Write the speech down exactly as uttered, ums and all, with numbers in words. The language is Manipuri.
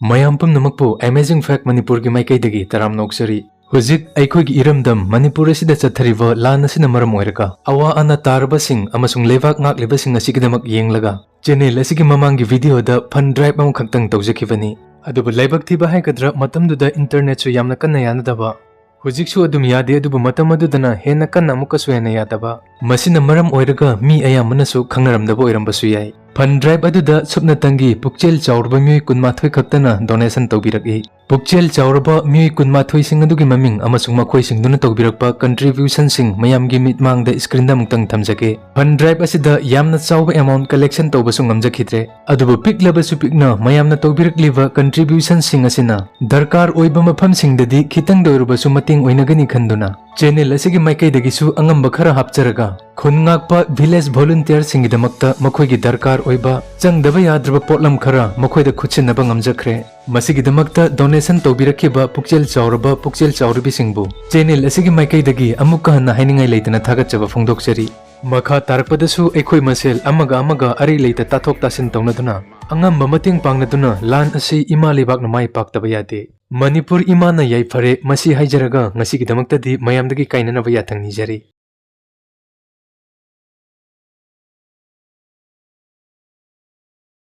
ꯃꯌꯥꯝ ꯄꯨꯝꯅꯃꯛꯄꯨ Amazing Fact ꯃꯅꯤꯄꯨꯔꯒꯤ ꯃꯥꯏꯀꯩꯗꯒꯤ ꯇꯔꯥꯝꯅ ꯑꯣꯛꯆꯔꯤ꯫ ꯍꯧꯖꯤꯛ ꯑꯩꯈꯣꯏꯒꯤ ꯏꯔꯝꯗꯝ ꯃꯅꯤꯄꯨꯔ ꯑꯁꯤꯗ ꯆꯠꯊꯔꯤꯕ ꯂꯥꯟ ꯑꯁꯤꯅ ꯃꯔꯝ ꯑꯣꯏꯔꯒ ꯑꯋꯥ ꯑꯅꯥ ꯇꯥꯔꯕꯁꯤꯡ ꯑꯃꯁꯨꯡ ꯂꯩꯕꯥꯛ ꯉꯥꯛꯂꯤꯕꯁꯤꯡ ꯑꯁꯤꯒꯤꯗꯃꯛ ꯌꯦꯡꯂꯒ channel ꯑꯁꯤꯒꯤ ꯃꯃꯥꯡꯒꯤ video ꯗ fund drive ꯑꯃꯈꯛꯇꯪ ꯇꯧꯖꯈꯤꯕꯅꯤ꯫ ꯑꯗꯨꯕꯨ ꯂꯥꯏꯕꯛ ꯊꯤꯕ ꯍꯥꯏꯒꯗ꯭ꯔꯥ, ꯃꯇꯝꯗꯨꯗ internet ꯁꯨ ꯌꯥꯝꯅ ꯀꯟꯅ ꯌꯥꯅꯗꯕ, ꯍꯧꯖꯤꯛꯁꯨ ꯑꯗꯨꯝ ꯌꯥꯗꯦ, ꯑꯗꯨꯕꯨ ꯃꯇꯝ ꯑꯗꯨꯗꯅ ꯍꯦꯟꯅ ꯀꯟꯅ ꯑꯃꯨꯛꯀꯁꯨ ꯍꯦꯟꯅ ꯌꯥꯗꯕ꯫ ꯃꯁꯤꯅ ꯃꯔꯝ ꯑꯣꯏꯔꯒ ꯃꯤ ꯑꯌꯥꯝꯕꯅꯁꯨ ꯈꯪꯅꯔꯝꯗꯕ ꯑꯣꯏꯔꯝꯕꯁꯨ ꯌꯥꯏ꯫ Fund drive ꯑꯗꯨꯗ ꯁꯨꯞꯅꯇꯪꯒꯤ ꯄꯨꯛꯆꯦꯜ ꯆꯥꯎꯔꯕ ꯃꯤꯑꯣꯏ ꯀꯨꯟꯃꯥꯊꯣꯏ ꯈꯛꯇꯅ donation ꯇꯧꯕꯤꯔꯛꯏ꯫ ꯄꯨꯛꯆꯦꯜ ꯆꯥꯎꯔꯕ ꯃꯤꯑꯣꯏ ꯀꯨꯟꯃꯥꯊꯣꯏꯁꯤꯡ ꯑꯗꯨꯒꯤ ꯃꯃꯤꯡ ꯑꯃꯁꯨꯡ ꯃꯈꯣꯏꯁꯤꯡꯗꯨꯅ ꯇꯧꯕꯤꯔꯛꯄ contribution ꯁꯤꯡ ꯃꯌꯥꯝꯒꯤ ꯃꯤꯠꯃꯥꯡꯗ screen ꯗ ꯑꯃꯨꯛꯇꯪ ꯊꯝꯖꯒꯦ꯫ Fund drive ꯑꯁꯤꯗ ꯌꯥꯝꯅ ꯆꯥꯎꯕ amount collection ꯇꯧꯕꯁꯨ ꯉꯝꯖꯈꯤꯗ꯭ꯔꯦ, ꯑꯗꯨꯕꯨ ꯄꯤꯛꯂꯕꯁꯨ ꯄꯤꯛꯅ ꯃꯌꯥꯝꯅ ꯇꯧꯕꯤꯔꯛꯂꯤꯕ contribution ꯁꯤꯡ ꯑꯁꯤꯅ ꯗꯔꯀꯥꯔ ꯑꯣꯏꯕ ꯃꯐꯝꯁꯤꯡꯗꯗꯤ ꯈꯤꯇꯪꯗ ꯑꯣꯏꯔꯕꯁꯨ ꯃꯇꯦꯡ ꯑꯣꯏꯅꯒꯅꯤ ꯈꯟꯗꯨꯅ channel ꯑꯁꯤꯒꯤ ꯃꯥꯏꯀꯩꯗꯒꯤꯁꯨ ꯑꯉꯝꯕ ꯈꯔ ꯍꯥꯞꯆꯔꯒ ꯈꯨꯟ ꯉꯥꯛꯄ village volunteer ꯁꯤꯡꯒꯤꯗꯃꯛꯇ ꯃꯈꯣꯏꯒꯤ ꯗꯔꯀꯥꯔ ꯑꯣꯏꯕ ꯆꯪꯗꯕ ꯌꯥꯗ꯭ꯔꯕ ꯄꯣꯠꯂꯝ ꯈꯔ ꯃꯈꯣꯏꯗ ꯈꯨꯠꯁꯤꯟꯅꯕ ꯉꯝꯖꯈ꯭ꯔꯦ꯫ ꯃꯁꯤꯒꯤꯗꯃꯛꯇ donation ꯇꯧꯕꯤꯔꯛꯈꯤꯕ ꯄꯨꯛꯆꯦꯜ ꯆꯥꯎꯔꯕ ꯄꯨꯛꯆꯦꯜ ꯆꯥꯎꯔꯕꯤꯁꯤꯡꯕꯨ channel ꯑꯁꯤꯒꯤ ꯃꯥꯏꯀꯩꯗꯒꯤ ꯑꯃꯨꯛꯀ ꯍꯟꯅ ꯍꯥꯏꯅꯤꯡꯉꯥꯏ ꯂꯩꯇꯅ ꯊꯥꯒꯠꯆꯕ ꯐꯣꯡꯗꯣꯛꯆꯔꯤ꯫ ꯃꯈꯥ ꯇꯥꯔꯛꯄꯗꯁꯨ ꯑꯩꯈꯣꯏ ꯃꯁꯦꯜ ꯑꯃꯒ ꯑꯃꯒ ꯑꯔꯩ ꯂꯩꯇ ꯇꯥꯊꯣꯛ ꯇꯥꯁꯤꯟ ꯇꯧꯅꯗꯨꯅ ꯑꯉꯝꯕ ꯃꯇꯦꯡ ꯄꯥꯡꯅꯗꯨꯅ ꯂꯥꯟ ꯑꯁꯤ ꯏꯃꯥ ꯂꯩꯕꯥꯛꯅ ꯃꯥꯏ ꯄꯥꯛꯇꯕ ꯌꯥꯗꯦ꯫ ꯃꯅꯤꯄꯨꯔ ꯏꯃꯥꯅ ꯌꯥꯏꯐꯔꯦ, ꯃꯁꯤ ꯍꯥꯏꯖꯔꯒ ꯉꯁꯤꯒꯤꯗꯃꯛꯇꯗꯤ ꯃꯌꯥꯝꯗꯒꯤ ꯀꯥꯏꯅꯅꯕ ꯌꯥꯊꯪ ꯅꯤꯖꯔꯤ꯫